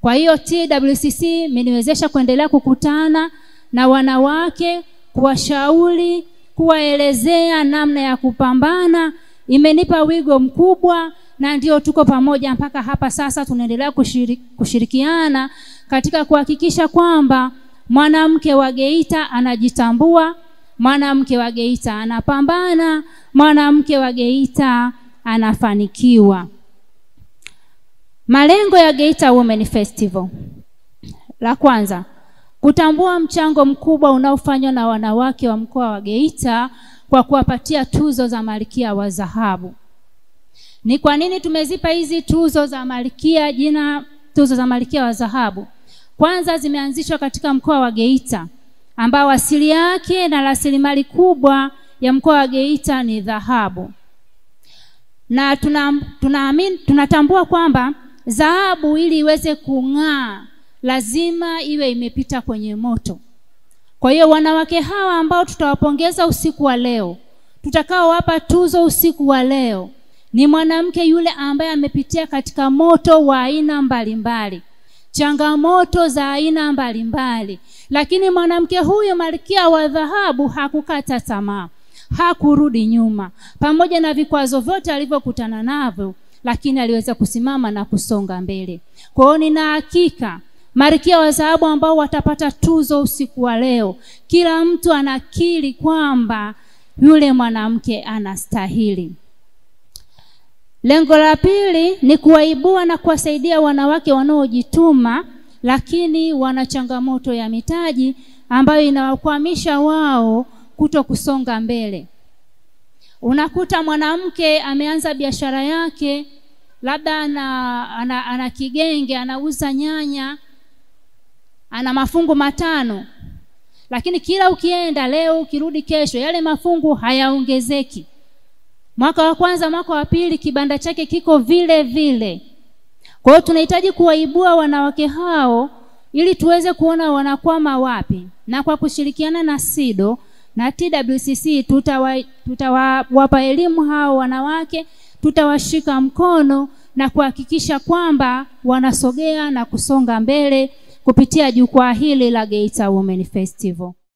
Kwa hiyo TWCC imeniwezesha kuendelea kukutana na wanawake, kuwashauri, kuwaelezea namna ya kupambana. Imenipa wigo mkubwa na ndio tuko pamoja mpaka hapa sasa. Tunaendelea kushirikiana katika kuhakikisha kwamba mwanamke wa Geita anajitambua, mwanamke wa Geita anapambana, mwanamke wa Geita anafanikiwa. Malengo ya Geita Women Festival. La kwanza, kutambua mchango mkubwa unaofanywa na wanawake wa mkoa wa Geita kwa kuwapatia tuzo za Malkia wa Dhahabu. Ni kwa nini tumezipa hizi tuzo za Malkia jina tuzo za Malkia wa Dhahabu? Kwanza, zimeanzishwa katika mkoa wa Geita ambao asili yake na rasilimali kubwa ya mkoa wa Geita ni dhahabu. Na tunaamini, tunatambua kwamba dhahabu ili iweze kung'aa lazima iwe imepita kwenye moto. Kwa hiyo wanawake hawa ambao tutawapongeza usiku wa leo, tutakaowapa tuzo usiku wa leo, ni mwanamke yule ambaye amepitia katika moto wa aina mbalimbali, changamoto za aina mbalimbali, lakini mwanamke huyo Malkia wa Dhahabu hakukata tamaa, hakurudi nyuma. Pamoja na vikwazo vyote alivyokutana navyo, lakini aliweza kusimama na kusonga mbele. Kwa hiyo nina hakika Malkia wa Dhahabu ambao watapata tuzo usiku wa leo, kila mtu anakiri kwamba yule mwanamke anastahili. Lengo la pili ni kuwaibua na kuwasaidia wanawake wanaojituma lakini wana changamoto ya mitaji ambayo inawakwamisha wao kuto kusonga mbele. Unakuta mwanamke ameanza biashara yake, labda ana kigenge, anauza nyanya, ana mafungu 5, lakini kila ukienda leo ukirudi kesho yale mafungu hayaongezeki. Mwaka wa kwanza, mwaka wa pili, kibanda chake kiko vile vile. Kwa hiyo tunahitaji kuwaibua wanawake hao ili tuweze kuona wanakwama wapi, na kwa kushirikiana na SIDO na TWCC tutawapa elimu hao wanawake, tutawashika mkono na kuhakikisha kwamba wanasogea na kusonga mbele kupitia jukwaa hili la Geita Women Festival.